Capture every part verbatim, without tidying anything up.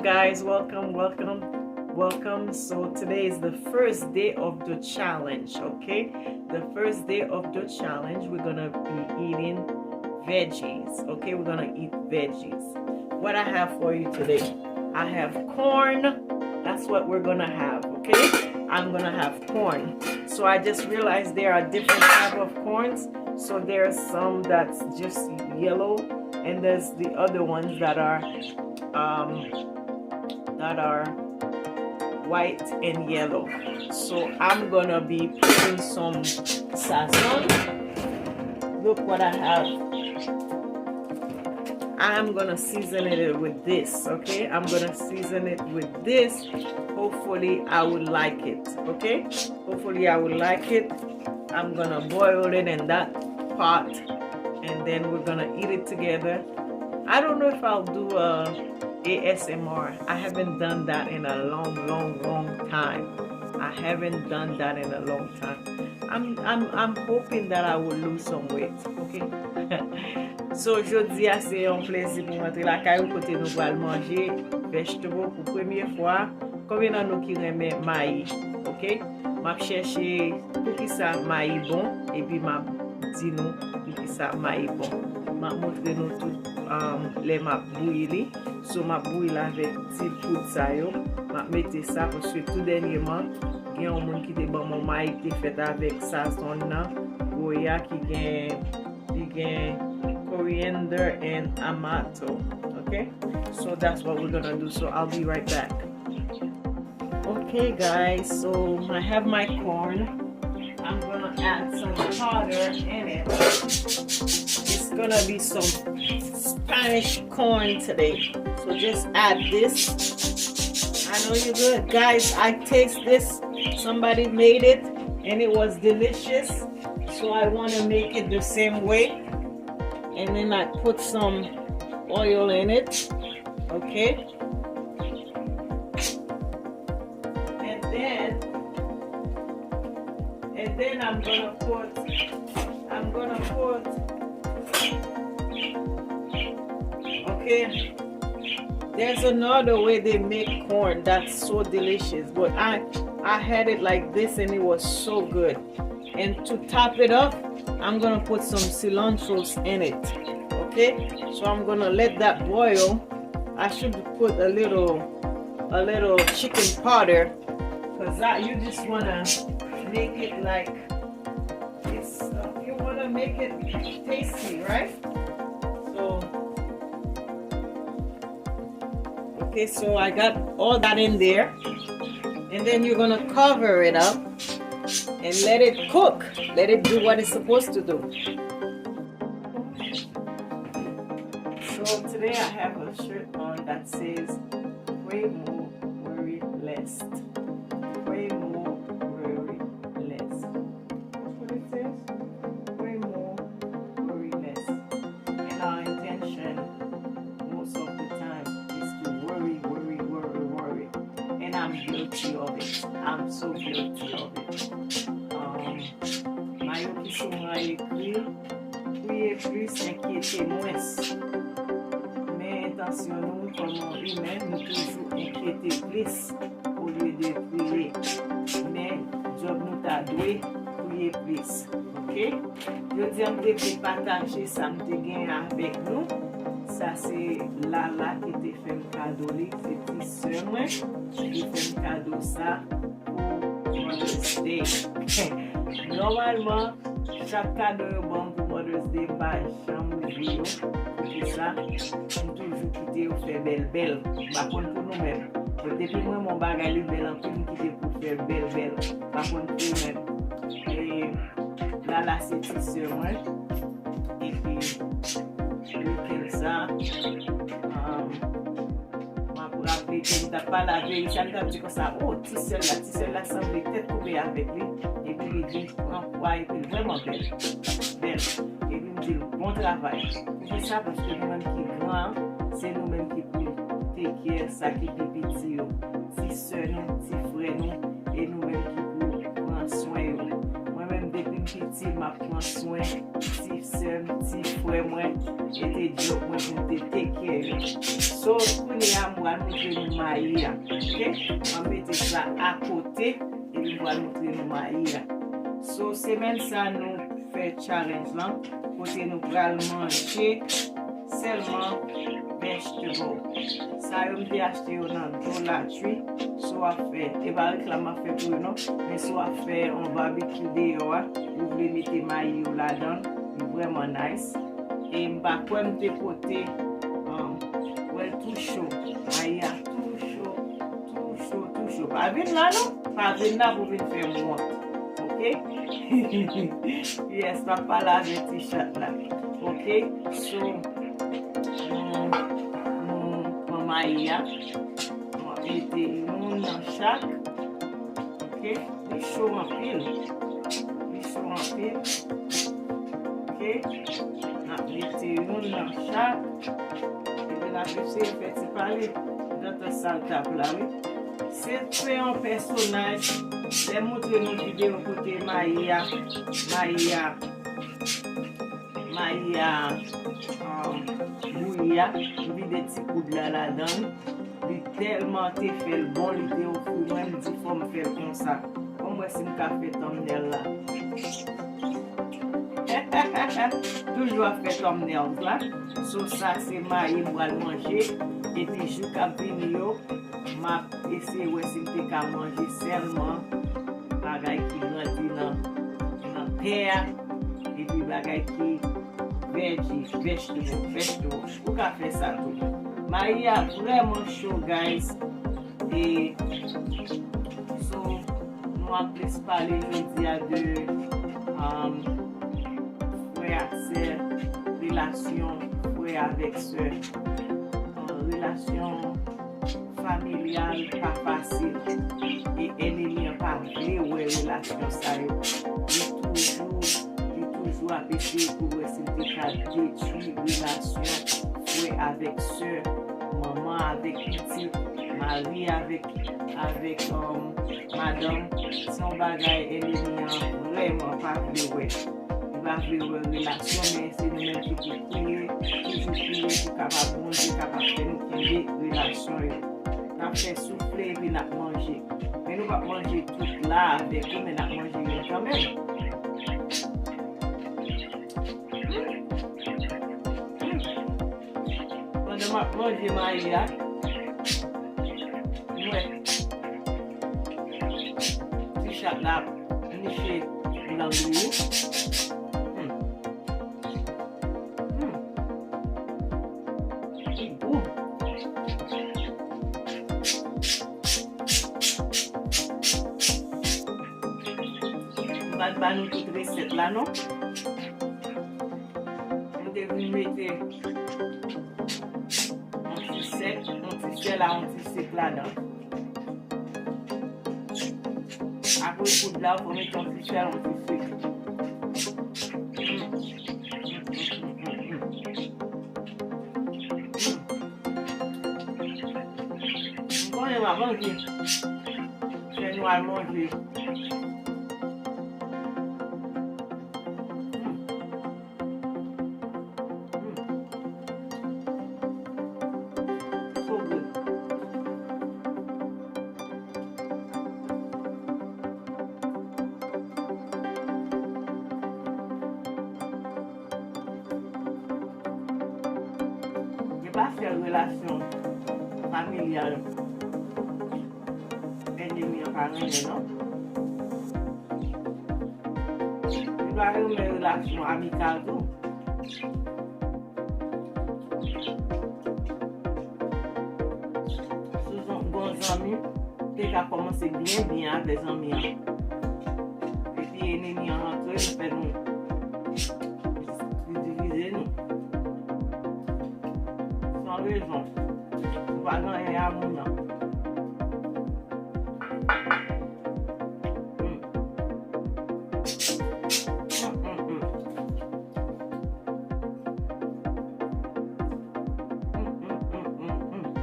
Guys, welcome, welcome, welcome. So today is the first day of the challenge, okay? The first day of the challenge, we're gonna be eating veggies, okay? We're gonna eat veggies. What I have for you today? I have corn. That's what we're gonna have, okay? I'm gonna have corn. So I just realized there are different type of corns. So there's some that's just yellow, and there's the other ones that are um, that are white and yellow. So I'm gonna be putting some sazon. Look what I have. I'm gonna season it with this, okay? I'm gonna season it with this. Hopefully, I will like it, okay? Hopefully, I will like it. I'm gonna boil it in that pot, and then we're gonna eat it together. I don't know if I'll do a A S M R. I haven't done that in a long, long, long time. I haven't done that in a long time. I'm, I'm, I'm hoping that I will lose some weight, okay? So, jodi a se yon plezi pou m antre lakay ou kote nou pral manje vegetable pou premye fwa. Konbyen nan nou ki renmen mayi? Ok? M ap chèche poukisa mayi bon, epi m ap di nou poukisa mayi bon. M ap montre nou tout, um, lè m ap bouyi li. So, m ap bouyi l avèk ti poud sa yo. M ap mete sa paske tou dènyèman, gen yon moun ki te ban m yon mayi ki te fèt avèk sazon nan, goya ki gen, li gen coriander and amato. Okay? So that's what we're gonna do. So I'll be right back. Okay, guys, so I have my corn. I'm gonna add some powder in it. It's gonna be some Spanish corn today. So just add this. I know you good. Guys, I taste this. Somebody made it and it was delicious. So I want to make it the same way. And then I put some oil in it. Okay? And then, and then I'm gonna put, I'm gonna put, okay, there's another way they make corn that's so delicious, but I, I had it like this and it was so good. And to top it off, I'm gonna put some cilantros in it. Okay? So I'm gonna let that boil. I should put a little, a little chicken powder, 'cause I, you just wanna make it like it's, uh, you wanna make it tasty, right? So, okay, so I got all that in there. And then you're gonna cover it up and let it cook. Let it do what it's supposed to do. So today I have a shirt on that says, "Pray more, worry less." Pray more, worry less. That's what it says. Pray more, worry less. And our intention most of the time is to worry, worry, worry, worry. And I'm guilty of it. I'm so guilty of it. Um, Mayo ki sou mwen ekri, "Priye plis, enkyete mwens." Men entansyon nou kòm imen, nou toujou enkyete plis olye de priye. Men djòb nou ta dwe priye plis. Ok? Jodi a m te vle pataje sa m te gen avèk nou. Sa se Lala ki te fè m kado li, se ti sè mwen ki fè m kado sa pou Mother's Day. Nòmalman, chak kado yo ban m pou Mother's Day, m pa janm ouvri yo. Poukisa? M toujou kite yo fè bèl bèl. M pa konn pou nou menm. Bon, depi mwen, yon bagay li bèl anpil, m kite pou fè bèl bèl. M pa konn pou ou menm. E Lala se ti sè mwen. Epi, wikenn sa, um, m ap raple ke m t ap pale avè Richard, li t ap di konsa, "O, ti sè l la, ti sè l la sanble tèt koupe avèk li." Epi li vin pran pwa, epi l vrèman bèl. Bèl. Epi m di l, "Bon travay." Poukisa? Paske nou menm ki gran, se nou menm ki pou take care sa ki pi piti yo. Ti sè nou, ti frè nou, e nou menm ki pou pran swen yo. Mwen menm, depi m piti m ap pran swen ti sè m, ti frè mwen, e te djòb mwen pou m te take care yo. So, kounye a m pral montre nou mayi a, oke? M ap mete sa akote, epi m pral montre nou mayi a. So, semèn sa nou fè challenge lan, kote nou pral manje sèlman vegetable. Sa yo m te achte yo nan Dollar Tree. Si w ap fè, e pa reklam m ap fè pou yo non, men si w ap fè yon barbecue deyò a, ou vle mete mayi yo ladan, li vrèman nice. E m pa kwè m te pote, um, wè l tou cho. Mayi a tou cho, tou cho, tou cho. Pa vin la non, pa vin la pou vin fè m wont. Oke? Yes, m ap pale avèk ti chat la. Oke? So, nou, nou pran mayi a. Nou ap mete youn nan chak. Oke? Li cho anpil. Li cho anpil. Oke? N ap mete youn nan chak. Epi n ap eseye fè ti pale. Gade sa l t ap la, wi. Se, se yon pèsonaj. Lè m montre nou videyo kote mayi a, mayi a, mayi a, um, bouyi a, m vide ti poud la ladan l. Li tèlman te fè l bon, li te ofri mwen, m di fò m fè l konsa. Fò m wè si m ka fè thumbnail la. Toujou ap fè thumbnails la. So sa se mayi m pral manje. Epi jou k ap vini yo, m ap eseye wè si m te ka manje sèlman bagay ki grandi nan, nan tè a. Epi bagay ki veggie, vegetable, vegetable. Ou ka fè sa tou. Mayi a vrèman cho, guys. E, so, nou ap plis pale jodi a de, um, frè ak sè, relasyon frè avèk sè, uh, relasyon familyal pa fasil. E ènmi an pa vle wè relasyon sa yo. Li toujou, li toujou ap eseye pou l wè si l te ka detwi relasyon frè avèk sè, manman avèk pitit, mari avèk, avèk, um, madanm. Se yon bagay ènmi an vrèman pa vle wè. Li pa vle wè relasyon, men se nou menm ki pou priye, toujou priye pou kapab Bondye kapab fè nou kenbe relasyon yo. N ap fè soufle epi n ap manje. Men nou p ap manje tout la avèk ou, men n ap manje youn kanmenm. Pandan m ap manje mayi a, m wè ti chat la ap niche lang li. Hmm. Hmm. Li gou. M pa t ba nou tout resèt la non. M te vin mete yon ti sèk, yon ti sèl a yon ti sèk ladan. Apre poud la, ou fò mete yon ti sèl, yon ti sèk. M konnen m ap manje. Fè nou al manje. Mm. Mm. So good. Gen pa sèl relasyon familyal ènmi an pa renmen non. Li pa renmen relasyon amikal tou. Si w bon zanmi, te ka kòmanse byen byen avè zanmi an. Epi enemi an rantre, li fè nou, li divize nou. San rezon. Ou pa gen anyen a moun nan. Mm. Mm, mm, mm.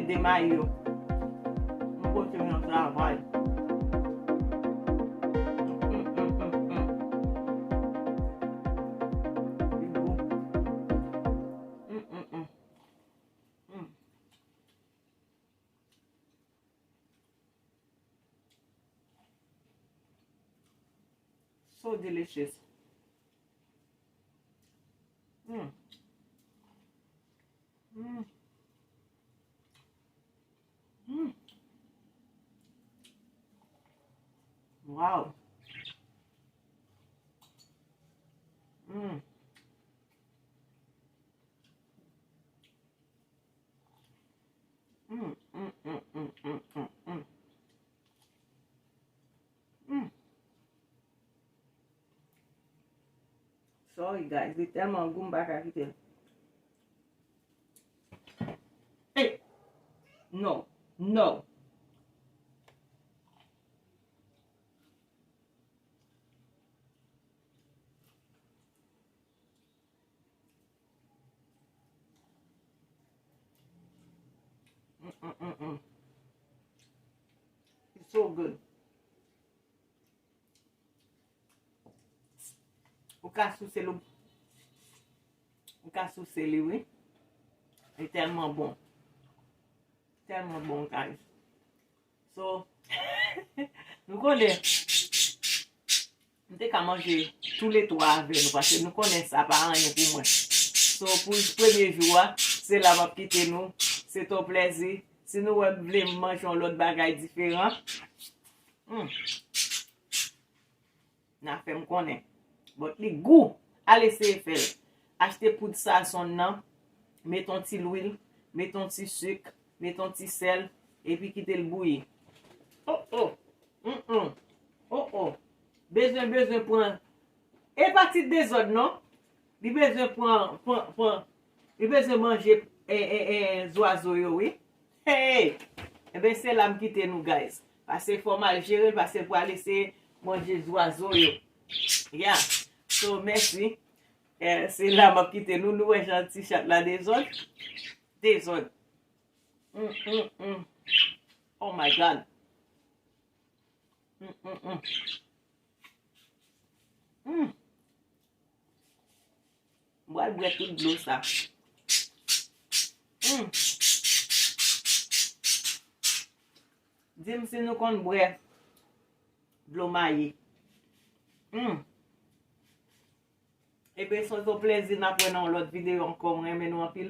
de mayi yo. M pote m nan travay. Mm, mm, mm, mm. Li gou. Mm, mm, mm. Mm. So delicious. Mm. Mm. Mm. Wow. Mm. Mm, mm, mm, mm, mm, mm, mm. Mm. Sorry, guys, li tèlman gou, m pa ka kite l. Hey! No, no. Mm, mm, mm, mm. It's so good. Ou ka souse l, ou ka souse li, wi. Li tèlman bon. Tèlman bon, guys. So, nou konnen, m te ka manje toulètwa avè nou, paske nou konnen sa pa anyen pou mwen. So, pou premye jou a, se la m ap kite nou. Se te yon plèzi. Si nou wè m vle manje yon lòt bagay diferan, hmm, n a fè m konnen. But li gou. Al eseye fè l. Achte poud sazon nan, met yon ti lwil, met yon ti sik, met yon ti sèl, epi kite l bouyi. Oh, oh. Mm, mm. Oh, oh. Bezwen, bezwen pran. E pa ti dezòd, non. Li bezwen pran, pran, pran. Li bezwen manje, e, e, e, zwazo yo, wi. Hey! Enben, se la m kite nou, guys. Pase fò m al jere l, pase l pral eseye manje zwazo yo. Yeah. So, mèsi. Eh, se la m ap kite nou. Nou wè jan ti chat la dezòd. Dezòd. Mm, mm, mm. Oh my God. Mm, mm, mm. Mm. M pral bwè tout dlo sa. Mm. Di m si nou konn bwè dlo mayi. Mm. Ebyen, se yon plèzi n ap wè nan yon lòt videyo ankò. Mwen renmen nou anpil.